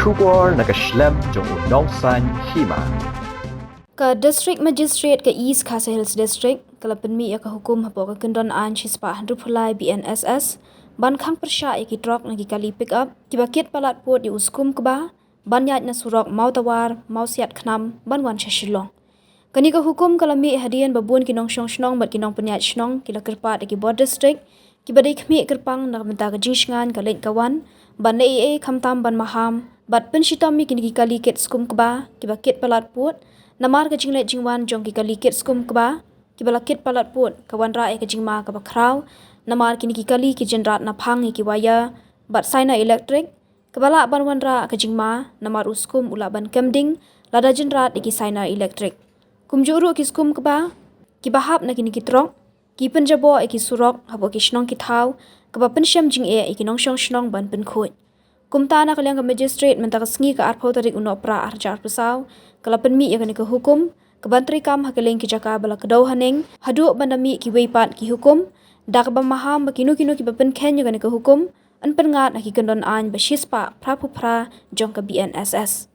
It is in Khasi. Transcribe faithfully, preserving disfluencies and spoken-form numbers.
Khubor na ka shlem jong u nongsan hima. Ka District Magistrate ka East Khasi Hills District ka la pynmih ïa ka hukum hapoh ka kyndon aiñ shispah hynriewphew lai B N S S ban khang pyrshah ïa ki trok na ki kali pick up kiba kit palat pud ïa u skum kba ban ïaid na surok Mawtawar, Mawsiat Khnam ban wan sha Shillong. Kane ka hukum ka la mih hadien ba bun ki nongshong shnong bad ki nongpynïaid shnong ki la kyrpad ïa ki bor district kiba dei khmih kyrpang na ka bynta ka jingshngaiñ ka leit ka wan ban leh ei ei khamtam ban maham bad pynshitom ïa kine ki kali kit skum kba kiba kit palat pud, namar ka jingleit jingwan jong ki kali kit skum kba kiba la kit palat pud ka wanrah ïa ka jingma kaba khraw, namar kine ki kali ki jynrat na phang ïa ki wire bad saina elektrik, kaba lah ban wanrah ka jingma namar u skum u lah ban kem ding lada jynrat ïa ki saina elektrik. Kumjuh ruh ki skum kba kiba hap na kine ki trok ki pynjaboh ïa ki surok hapoh ki shnong ki thaw, kaba pynshem jingeh ïa ki nongshong shnong ban pynkhuid. Kumta na ka liang ka Magistrate mynta ka sngi ka arphew tarik u Nohprah arhajar arphew saw ka la pynmih ïa kane ka hukum kaban treikam ha kylleng ki jaka ba la kdew haneng haduh ban da mih kiwei pat ki hukum, da kaba maham ba kino kino kiba pynkheiñ ïa kane ka hukum yn pynngat ha ki kyndon aiñ ba shispah phraphew phra jong ka B N S S.